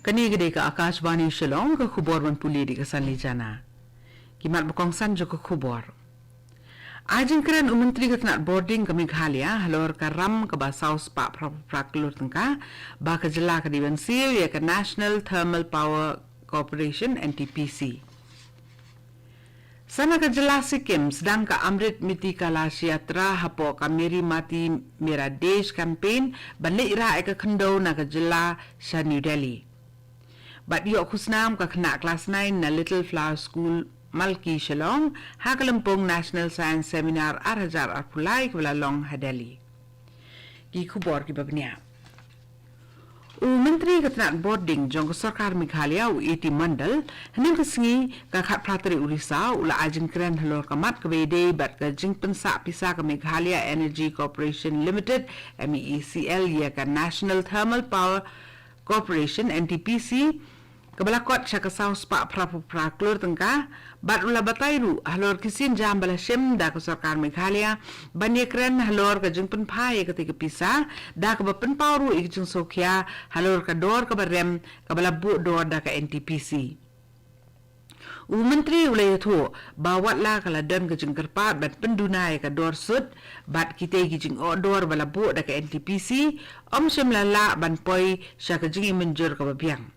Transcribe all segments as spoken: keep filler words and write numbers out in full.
Kane ka dei ka Akashvani Shillong, ka khubor ban pule da ka Sanli Jana. Ki mat ba kongsan jong ka khubor. Ai jingkren u Myntri ka tnat bording ka Meghalaya halor ka ram kaba saw spah phra phra klur tyngka ba ka jylla ka dei ban siew ïa ka National Thermal Power Corporation, N T P C. Sa na ka jylla Sikkim sdang ka Amrit Mythikalai Shayatra hapoh ka Meri Mati Mera Desh campaign ban leit rah ïa ka khyndew na ka jylla sha New Delhi. Bad ïoh khusnam ka khynnah klas nine na Little Flower School Malki Shillong ha ka lympung National Science Seminar ar hajar arphew lai kaba la long ha Delhi. Ki khubor kiba bniah. U Myntri ka tnat bording jong ka sorkar Meghalaya u A T Mondal, hynnin ka sngi ka khatphra tarik u Risaw, u la ai jingkren halor ka mat kaba ïadei bad ka jingpynsah pisa ka Meghalaya Energy Corporation Limited, M E E C L, ïa ka National Thermal Power Corporation, N T P C, kaba la kot sha ka saw spah phra phra klur tyngka, bad u la batai ruh halor ki sienjam ba la shim da ka sorkar Meghalaya ban ïakren halor ka jingpynphai ïa kata ka pisa, da kaba pynpaw ruh ïa ka jingsngewkhia halor ka dor kaba rem kaba la buh dor da ka N T P C. U Myntri u la ïathuh ba wat la ka la don ka jingkyrpad ban pynduna ïa ka dor sut bad kitei ki jingoh dor ba la buh da ka N T P C, ym shym la lah ban poi sha ka jingïamynjur kaba biang.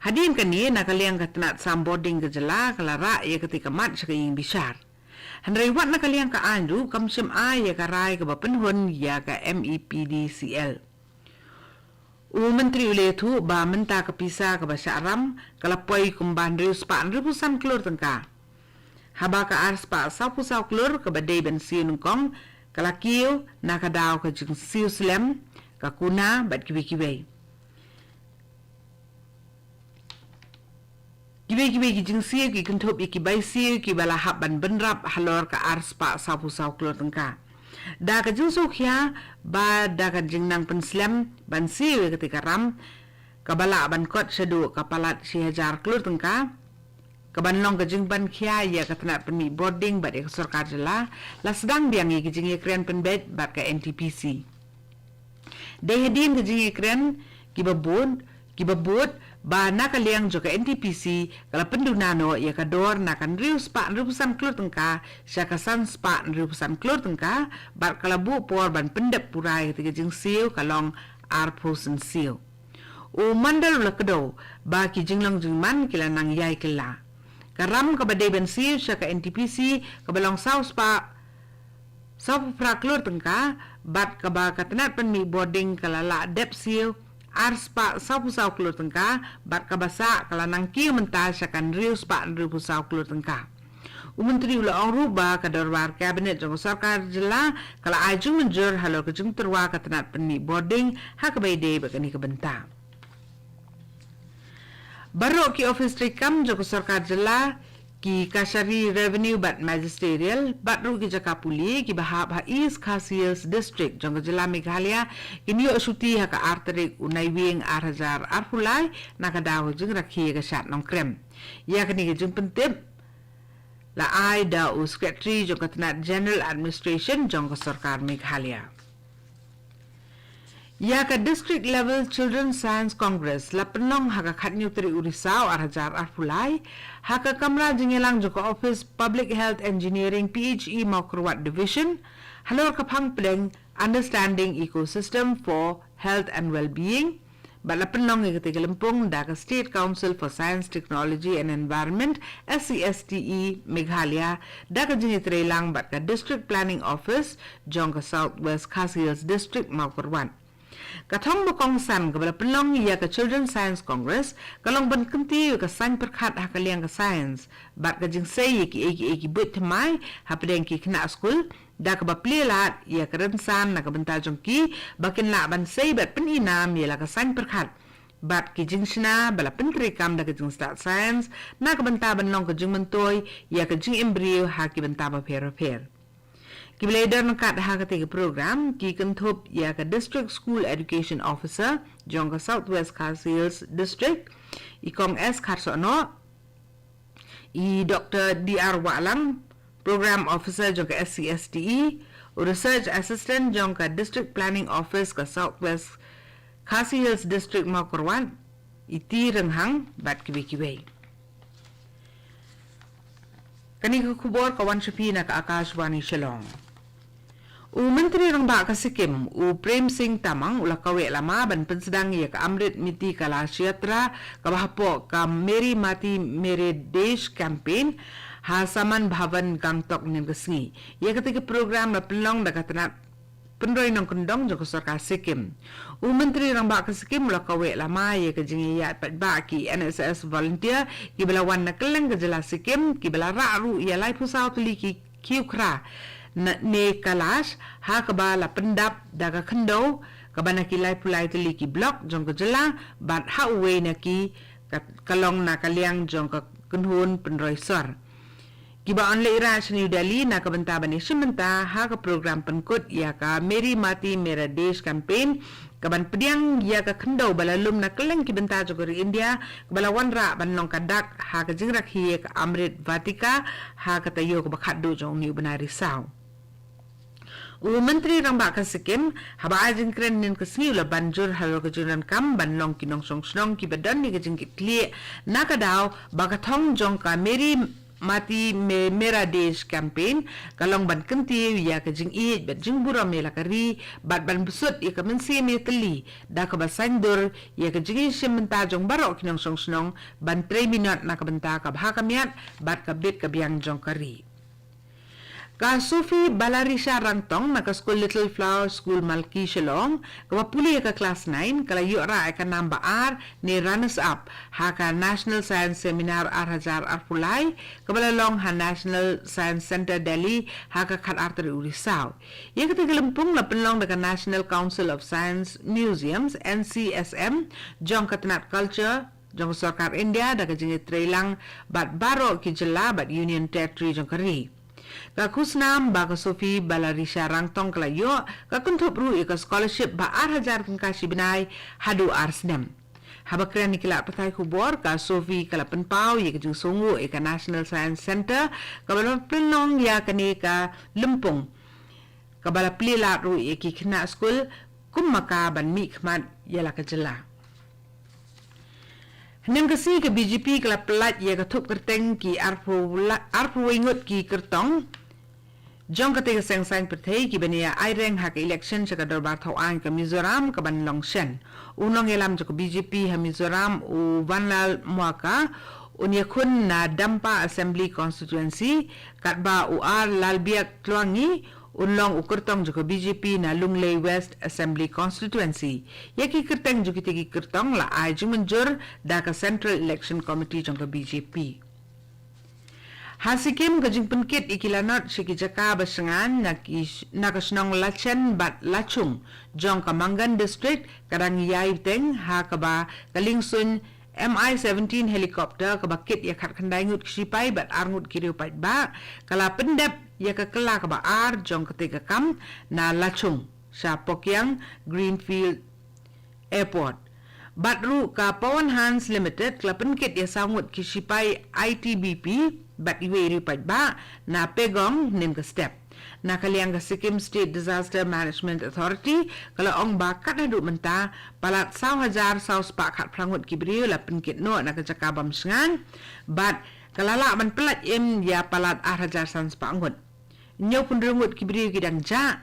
Hadien kane, na ka liang ka tnat sam bording ka jylla ka la rah ïa kata ka mat sha ka ïing bishar. Hynrei wat na ka liang ka aiñ ruh kam shym ai ïa ka rai kaba pynhun ïa ka M E P D C L. U Myntri u la ïathuh ba mynta ka pisa kaba shah ram ka la poi kumba hynriew spah hynriewphew san klur tyngka, haba ka ar spah sawphew saw klur kaba dei ban siew nyngkong ka la kiew na ka daw ka jingsiew slem, ka kuna bad kiwei kiwei. Kiwei kiwei ki jingsiew ki kynthup ïa ki bai siew kiba la hap ban bynrap halor ka ar spah sawphew saw klur tyngka. Da ka jingsngewkhia ba da ka jingnang pynslem ban siew ïa kata ka ram kaba lah ban kot shaduh ka palat shi hajar klur tyngka, kaban long ka jingpynkhia ïa ka tnat pynmih bording bad ïa ka sorkar jylla, la sdang biang ïa ki jingïakren pynbeit bad ka N T P C. Dei hadien ka jingïakren kiba bud, kiba bud ba na ka liang jong ka N T P C ka la pynduna noh ïa ka dor na ka hynriew spah hynriewphew san klur tyngka sha ka san spah hynriewphew san klur tyngka, bad ka la buh por ban pyndep pura ïa kata ka jingsiew ka long arphew sien siew. U Mondal u la kdew ba ki jinglong jingman ki la nang ïai kylla. Ka ram kaba dei ban siew sha ka N T P C kaba long saw spah sawphew phra klur tyngka, bad kaba ka tnat pynmih bording ka la lah dep siew ar spah sawphew saw klur tyngka, bad kaba sah ka la nang kiew mynta sha ka hynriew spah hynriewphew saw klur tyngka. U Myntri u la ong ruh ba ka dorbar Cabinet jong ka sorkar jylla ka la ai jingmynjur halor ka jingtyrwa ka tnat pynmih bording ha kaba ïadei bad kane ka bynta. Baroh ki ophis treikam jong ka sorkar jylla, ki kashari revenue bad magisterial, bad ruh ki jaka pule kiba hap ha East Khasi Hills District jong ka jylla Meghalaya, kin ïoh shuti ha ka ar tarik u Naiwieng ar hajar arphew lai na ka daw ka jingrakhe ka shad Nongkrem. Ïa kane ka jingpyntip la ai da u Secretary jong ka tnat General Administration jong ka sorkar Meghalaya. Ïa ka District Level Children Science Congress la pynlong ha ka khathynñiew tarik u Risaw ar hajar arphew lai ha ka kamra jingïalang jong ka Office Public Health Engineering, P H E, Mawkyrwat Division, halor ka phang pdeng Understanding Ecosystem for Health and Wellbeing, bad la pynlong ïa kata ka lympung da ka State Council for Science, Technology and Environment, S C S T E, Meghalaya, da ka jingïatreilang bad ka District Planning Office jong ka South West Khasi Hills District, Mawkyrwat. Ka thong ba kongsan kaba la pynlong ïa ka Children Science Congress ka long ban kyntiew ïa ka saiñ pyrkhat ha ka liang ka science, bad ka jingsei ïa kiei kiei ki buit thymmai hapdeng ki khynnah skul, da kaba plie lad ïa ka rynsan na ka bynta jong ki ba kin lah ban sei bad pyni nam ïa la ka saiñ pyrkhat, bad ki jingshna ba la pyntreikam da ka jingstad science na ka bynta ban long ka jingmyntoi ïa ka jingim briew ha ki bynta bapher bapher. Kiba la ïadon ryngkat ha kata ka program ki kynthup ïa ka District School Education Officer jong ka South West Khasi Hills District, i Kong S Kharsohnoh, i Doktor D R Wahlang, Program Officer jong ka S C S T E, u Research Assistant jong ka District Planning Office ka South West Khasi Hills District, Mawkyrwat, Iti Ringhang bad kiwei kiwei. Kane ka khubor ka wan sha phi na ka Akashvani Shillong. U Myntri Rangbah ka Sikkim, u Prem Singh Tamang, u la kaweh lama ban pynsdang ïa ka Amrit Miti Kalash Yatra, kaba hapoh ka Meri Mati Mere Desh Campaign, ha Samman Bhawan Gangtok mynhynnin ka sngi. Ïa kata ka program la pynlong da ka tnat pynroi nongkyndong jong ka sorkar Sikkim. U Myntri Rangbah ka Sikkim u la kaweh lama ïa ka jingïaid paidbah ki N S S volunteer kiba la wan na kylleng ka jylla Sikkim, kiba la rah ruh ïa laiphew saw tylli ki khiew khra ne Kalash, ha kaba la pyndap da ka khyndew kaba na ki laiphew lai tylli ki block jong ka jylla, bad ha uwei na ki ka, ka long na ka liang jong ka kynhun pynroi sor. Kiba yn leit rah sha New Delhi na ka bynta ban ïashim bynta ha ka program pynkut ïa ka Meri Mati Mera Desh Campaign, kaban pdiang ïa ka khyndew ba la lum na kylleng ki bynta jong ka ri India, kaba la wanrah ban long ka dak ha ka jingrakhe ïa ka Amrit Vatika, ha ka taïew kaba khatduh jong une u bnai risaw. U Myntri Rangbah ka Sikkim, haba ai jingkren mynhynnin ka sngi, u la ban jur halor ka jingdonkam ban long ki nongshong shnong kiba don ïa ka jingkitkhlieh, na ka daw ba ka thong jong ka Meri Mati Me-, Mera Desh Campaign, ka long ban kyntiew ïa ka jingïeit bad jingburom ïa la ka ri, bad ban bsut ïa ka mynsiem ïatylli, da kaba saiñdur ïa ka jingïashim bynta jong baroh ki nongshong shnong, ban trei minot na ka bynta ka bha ka miat bad ka bit ka biang jong ka ri. Ka Sophie Balarisha Rangtong na ka skul Little Flower School Malki Shillong, kaba pule ïa ka klas nine, ka la ïoh rah ïa ka nam ba ar ne runners up ha ka National Science Seminar ar hajar arphew lai, kaba la long ha National Science Centre Delhi ha ka khatar tarik u Risaw. Ïa kata ka lympung la pynlong da ka National Council of Science Museums, N C S M, jong ka tnat culture jong ka sorkar India da ka jingïatreilang bad baroh ki jylla bad Union Territory jong ka ri. Ka khusnam ba ka Sophie Balarisha Rangtong ka la ïoh, ka kynthup ruh ïa ka scholarship ba ar hajar tyngka shi bnai haduh ar snem. Haba kren ïa ki lad pathai khubor, ka Sophie ka la pynpaw ïa ka jingsngewnguh ïa ka National Science Centre, kaba la pynlong ïa kane ka lympung, kaba la plie lad ruh ïa ki khynnah skul kum ma ka ban mihkhmat ïa la ka jylla. Hynnin ka sngi ka B J P ka la pyllait ïa ka thup kyrteng ki arphew la-, arphew wei ngut ki kyrtong jong kata ka seng saiñ pyrthei kiban ïa aireng ha ka election sha ka dorbar thaw aiñ ka Mizoram kaban long shen. U nongïalam jong ka B J P ha Mizoram, u Vanlalmuaika, un ïakhun na Dampa Assembly Constituency, katba u R Lalbiakluangi un long u kyrtong jong ka B J P na Lunglei West Assembly Constituency. Ïa ki kyrteng jong kita ki kyrtong la ai jingmynjur da ka Central Election Committee jong ka B J P. Ha Sikkim, ka jingpynkit ïa ki lanot sha ki jaka ba shngaiñ na ki sh-, na ka shnong Lachen bad Lachung jong ka Mangan District ka dang ïai bteng, ha kaba ka liengsuiñ M I seventeen helicopter kaba kit ïa khatkhyndai ngut ki shipai bad ar ngut ki riew paidbah ka la pyndep ïa ka kylla kaba ar jong kata ka kam na Lachung sha Pokiang Greenfield Airport. Bad ruh ka Pawan Hans Limited ka la pynkit ïa saw ngut ki shipai I T B P bad iwei i riew paidbah na Pegong mynhynnin ka step. Na ka liang ka Sikkim State Disaster Management Authority ka la ong ba kat haduh mynta palat saw hajar saw spah khatphra ngut ki briew la pynkit noh na ka jaka bym shngaiñ, bad ka la lah ban pyllait im ïa palat ar hajar san spah ngut. Hynñiewphew hynriew ngut ki briew ki dang jah,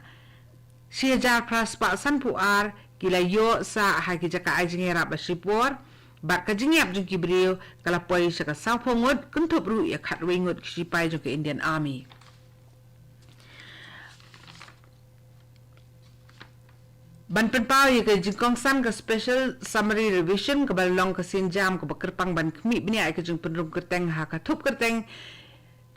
shi hajar phra spah sanphew ar ki la ïoh sah ha ki jaka ai jingïarap ba shipor, bad ka jingïap jong ki briew ka la poi sha ka sawphew ngut, kynthup ruh ïa khatwei ngut ki shipai jong ka Indian Army. Ban pynpaw ïa ka jingkongsan ka Special Summary Revision kaba long ka sienjam kaba kyrpang ban khmih bniah ïa ka jingpynrung kyrteng ha ka thup kyrteng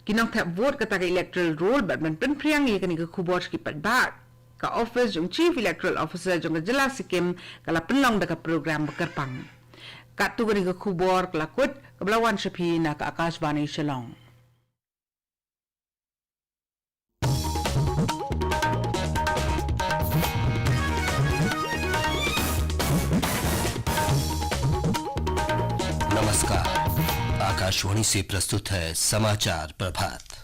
ki nongthep vote, kata ka electoral roll, bad ban pynphriang ïa kane ka khubor sha ki paidbah, ka Office jong Chief Electoral Officer jong ka jylla Sikkim ka la pynlong da ka program ba kyrpang. Katto kane ka khubor ka la kut, kaba la wan sha phi na ka Akashvani Shillong. नमस्कार, आकाशवाणी से प्रस्तुत है समाचार प्रभात।